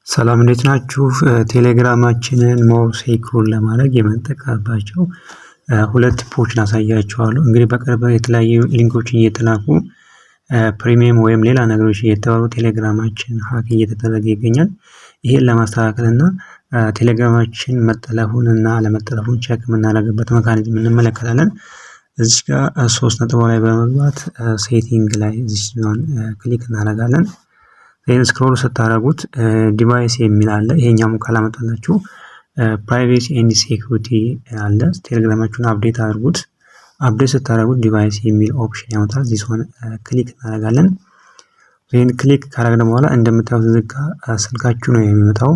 ሰላም እንዴት ናችሁ? ቴሌግራማችንን more secure ለማድረግ የምንጠቀምባቸው ሁለት tip ኦችን አሳያችኋለሁ። እንግዲህ በቅርብ የተለያዩ link ኦችን እየተላኩ premium ወይም ሌላ ነገሮች እየተባሉ ቴሌግራማችን hack እየተደረገ ይገኛል። ይሄን ለማስተካከል እና ቴሌግራማችን መጠለፉን እና አለመጠለፉን check የምናደርግበት mechanism እንመለከታለን። እዚህ ጋር ሶስት ነጥብ ላይ በመግባት setting ላይ እዚህ click እናደርጋለን። ይህን scroll ስታደርጉት device የሚል አለ። ይሄኛውም ካላመጣላችሁ privacy and security አለ። ቴሌግራማችሁን update አድርጉት። Update ስታደርጉት device የሚል option ያመጣል። This one click እናደርጋለን። ይህን click ካደረግን በኋላ እንደምታዩት እዚህ ጋ ስልካችሁ ነው የሚመጣው።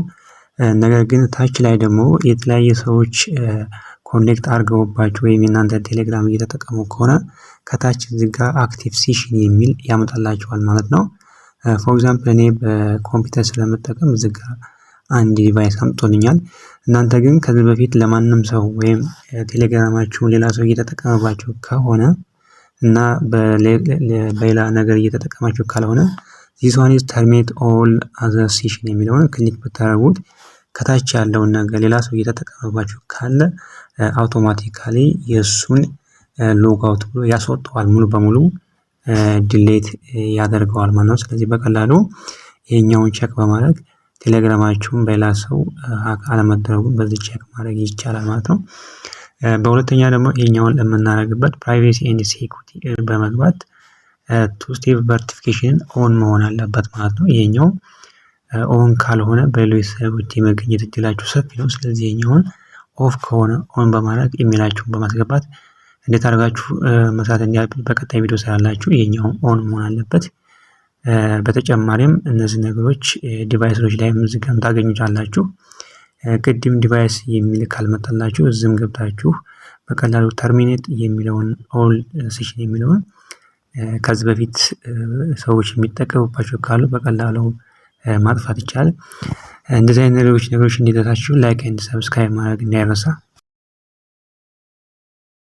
ነገር ግን ታች ላይ ደግሞ የተለያየ ሰዎች connect አድርገውባችሁ ወይም የእናንተ ቴሌግራም እየተጠቀሙ ከሆነ ከታች እዚህ ጋ active session የሚል ያመጣላችኋል ማለት ነው። For example፣ እኔ በኮምፒውተር ስለምጠቀም እዚህ ጋ አንድ device አምጥቶልኛል። እናንተ ግን ከዚህ በፊት ለማንም ሰው ወይም ቴሌግራማችሁን ሌላ ሰው እየተጠቀመባችሁ ከሆነ እና በሌላ ነገር እየተጠቀማችሁ ካልሆነ this one is terminate all other session የሚለውን click ብታደርጉት ከታች ያለውን ነገር ሌላ ሰው እየተጠቀመባችሁ ካለ automatically የእሱን log out ብሎ ያስወጣዋል፣ ሙሉ በሙሉ delete ያደርገዋል ማለት ነው። ስለዚህ በቀላሉ ይሄኛውን check በማድረግ ቴሌግራማችሁን በሌላ ሰው hack አለመደረጉን በዚህ check ማድረግ ይቻላል ማለት ነው። በሁለተኛ ደግሞ ይሄኛውን ለምናደርግበት privacy and security በመግባት two step verification on መሆን አለበት ማለት ነው። ይሄኛው on ካልሆነ በሌሎች ሰዎች የመገኘት እድላችሁ ሰፊ ነው። ስለዚህ ይሄኛውን off ከሆነ on በማድረግ ኢሜላችሁን በማስገባት እንዴት አድርጋችሁ መስራት እንዳለብን በቀጣይ ቪዲዮ ስላላችሁ ይሄኛው on መሆን አለበት። በተጨማሪም እነዚህ ነገሮች device ኦች ላይ እዚህ ጋርም ታገኙታላችሁ። ቅድም device የሚል ካልመጣላችሁ እዚህም ገብታችሁ በቀላሉ terminate የሚለውን all session የሚለውን ከዚህ በፊት ሰዎች የሚጠቀሙባቸው ካሉ በቀላሉ ማጥፋት ይቻላል። እንደዚህ አይነት ነገሮች እንዲደርሳችሁ like and subscribe ማድረግ እንዳይረሳ።